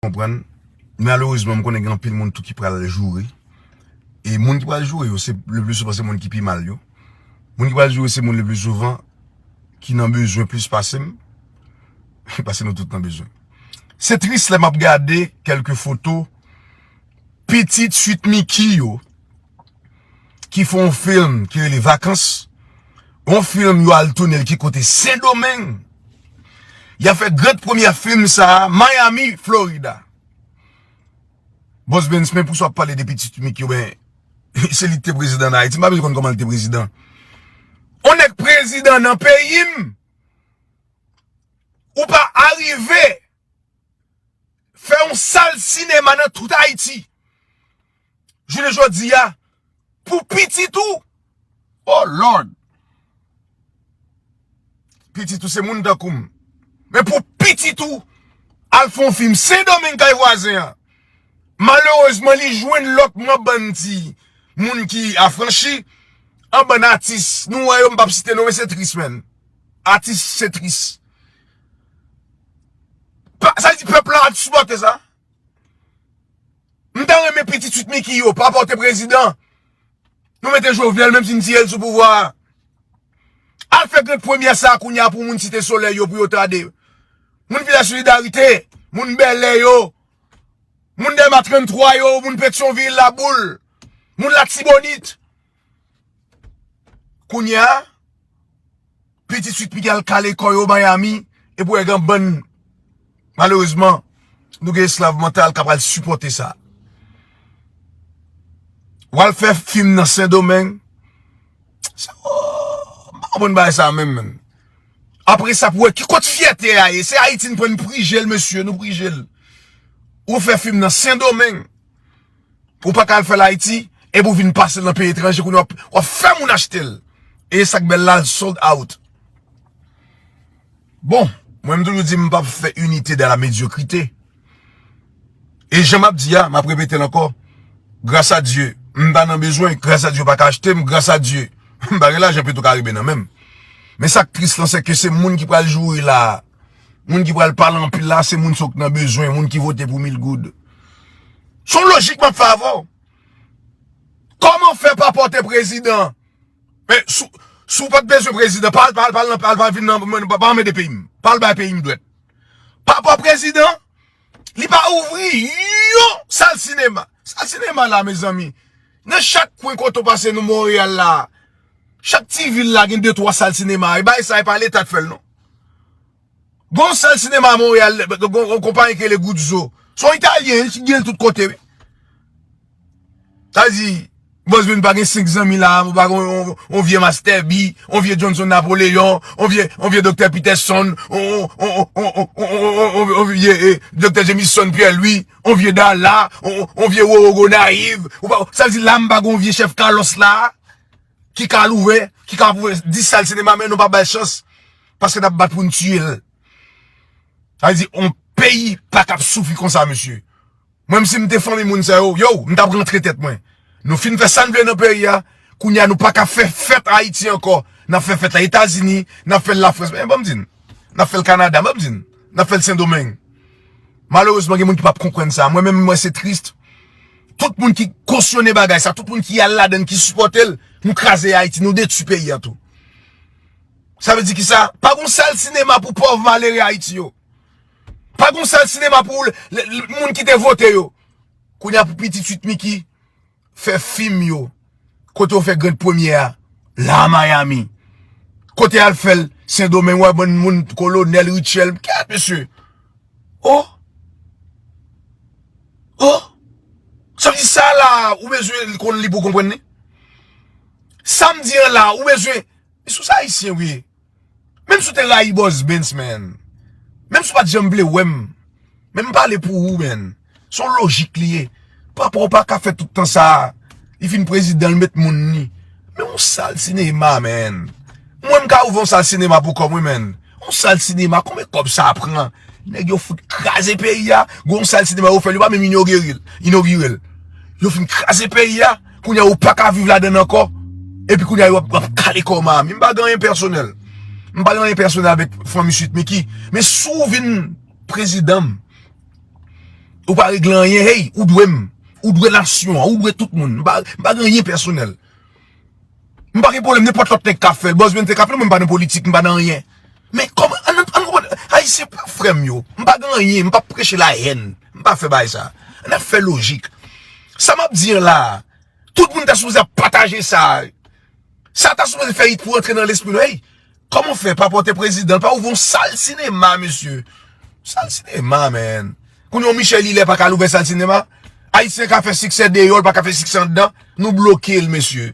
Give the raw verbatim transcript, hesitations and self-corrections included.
konprann. Malerezman, m konnen gen anpil moun tou ki pral joure. E moun ki pral joure yo, se le pli souvan se moun ki pi mal yo. Moun ki pral joure se moun le pli souvan ki nan bezwen plis pase m. Paske nou tout nan bezwen. Se tris lè m ap gade kèlke foto pitit Sweet Micky yo ki fè yon fim ki rele Vakans. Yon fim yo al toune l ki kote Sendomeng. Y ap fè grand premyè fim sa a Miami, Florida. Bòs Benz, men pou sa w ap pale de pitit Sweet Micky yo, ben, se li ki te prezidan an Ayiti. M pa bezwen konn kòman li te prezidan. On nèg prezidan nan peyi m, ou pa arive fè yon sal sinema nan tout Ayiti. Jounen jodi a, pou pitit ou, oh Lord! Pitit ou se moun tankou m. Men pou pitit ou, al fè yon fim Sendomeng kay vwazen an. Malerezman, li jwenn lòt mwen bann ti moun ki afranchi, an bann atis. Nou wè yo, m p ap site non, men se tris, menn. Atis, se tris. Pa, sa vle di pèp la ap sipòte sa. M ta renmen pitit Sweet Micky yo pa pòte prezidan. Nou mete Jovenel, menm si n tire l sou pouvwa a. Al fè grand premyè sa a kounye a pou moun Site Solèy yo, pou yo tande. Moun Vilaj Solidarite, moun Bèlè yo, moun Dèlma trannntwa yo, moun Petyonvil, Laboul, moun Latibonit. Kounye a, pitit Sweet Micky al kale kò yo Miami, epi w wè gen bann, malerezman, nou gen esklav mantal k ap al sipòte sa. W al fè fim nan Sendomeng. Sa, oh, m pa konprann bagay sa menm, menn. Apre sa, pou wè ki kot fyète a ye. Se Ayiti n pran, n prije l, mesye, nou prije l. Ou fè fim nan Sendomeng. Ou pa ka al fè l Ayiti, epi w vin pase l nan peyi etranje, kounye a w ap, w ap fè moun achte l. E sa k bèl la, l sold out. Bon, mwen m toujou di m p ap fè unité dans la médiocrité. E jan m ap di a, m ap repete l ankò, gras a Dye, m pa nan bezwen, gras a Dye yo pa ka achte m, gras a Dye, m pa gen lajan Petro Caribe nan men m. Men sa k tris lan, se ke se moun ki pral joure la a, moun ki pral pale anpil la, se moun sa yo k nan bezwen, moun ki vote pou mil goud. Se yon lojik m ap fè avè w. Kòman fè pa pòte prezidan? Men, si, si w pa t bezwen prezidan, pa al, pa al, pa al, pa al, pa al vin nan, pa, pa anmède peyi m. Pa al bay peyi m dwèt. Pa pran prezidan, li pa ouvri yon sal sinema. Sal sinema la, mezanmi. Nan chak kwen kote w pase nan Monreyal la, chak ti vil la gen de twa sal sinema. E bagay sa, e pa Leta k fè l, non. Gon sal sinema Monreyal, gon, gon konpayi ki rele Guzzo. Se yon Italyen, li gen l tout kote, wi. Sa di, Bòs Ben pa gen senk zanmi la, ou pa gen yon, yon, yon vye Master B, yon vye Johnson Napoléon, yon vye, yon vye Doktè Peterson, yon, yon vye, eh, Doktè Jameson Pierre Louis, yon vye Dala, yon, yon vye Roro Gonayiv. Ou pa, sa di la m pa gen yon vye chèf Carlos la, ki ka louvè, ki ka ouvè dis sal sinema, men nou pa bay chans. Paske n ap bat pou n tiye l. Sa vle di, yon peyi pa ka ap soufri konsa, mesye. Mwen, si m te fanmi moun sa yo, yo, m t ap rantre tèt mwen. Nou fin fè sa n vle nan peyi a, kounye a nou pa ka fè fèt Ayiti ankò. N ap fè fèt la Etazini, n ap fè l Lafrans, men ban m di n. N ap fè l Kanada, ban m di n. N ap fè l Sendomeng. Malerezman, gen moun ki p ap konprann sa. Mwen menm, mwen, se tris. Tout moun ki kosyone bagay sa, tout moun ki al ladan l, ki sipòte l, nou kraze Ayiti, nou detwi peyi a tou. Sa vle di kisa? Pa gon sal sinema pou pòv malere Ayiti yo. Pa gon sal sinema pou l, l, l, moun ki te vote yo. Kounye a pou pitit Sweet Micky fè fim yo. Kote yo fè grand premyè a? La Miami. Kote al fè l? Sendomeng, wè bann moun, Kolonèl Rutshelle. Gad, mesye. Oh! Oh! Sa vle di sa la, ou bezwen konn li pou w konprann li? Sa m di an la, ou bezwen, sou sa Ayisyen wi. Menm si w te rayi Bòs Benz, man. Menm si w pa t janm vle wè m. Men m pale pou ou, man. Se yon lojik li ye. Papa w pa ka fè tout tan sa a. Li fin prezidan, l met moun li. Men yon sal sinema, man. Mwen, m ka ouvè yon sal sinema pou kò mwen, man. Yon sal sinema, konbyen kòb sa pran? Nèg yo fout kraze peyi a. Gon sal sinema yo fè l, yo pa menm inogire l. Inogire l. Yo fin kraze peyi a. Kounye a, ou pa ka viv ladan l ankò. Epi kounye a, yo ap, ap kale kò w Miami. M pa gen anyen pèsonèl. M pa gen anyen pèsonèl avèk fanmi Sweet Micky. Men si w vin prezidan m, Ou pa regle anyen, hey, ou dwe m. Ou dwe nasyon an, ou dwe tout moun. M pa, m pa gen anyen pèsonèl. M pa gen pwoblèm, nenpòt lòt nèg ka fè l. Bòz Bente ka fè l, mwen m pa nan politik, m pa nan anyen. Men kòman, ann, ann konprann, Ayisyen, frè m yo, m pa gen anyen, m pa preche la hèn. M pa fè bagay sa. Ann ap fè lojik. Sa m ap di an la a, tout moun ta sipoze ap pataje sa. Sa ta sipoze fè it pou rantre nan lespri nou. Hey, kòman fè pa pote prezidan, pa ouvri yon sal sinema, mesye? Sal sinema, man. Kounye a Michel Hilaire pa ka al ouvè sal sinema? Ayisyen ka fè siksè deyò, l pa ka fè siksè anndan. Nou bloke l, mesye.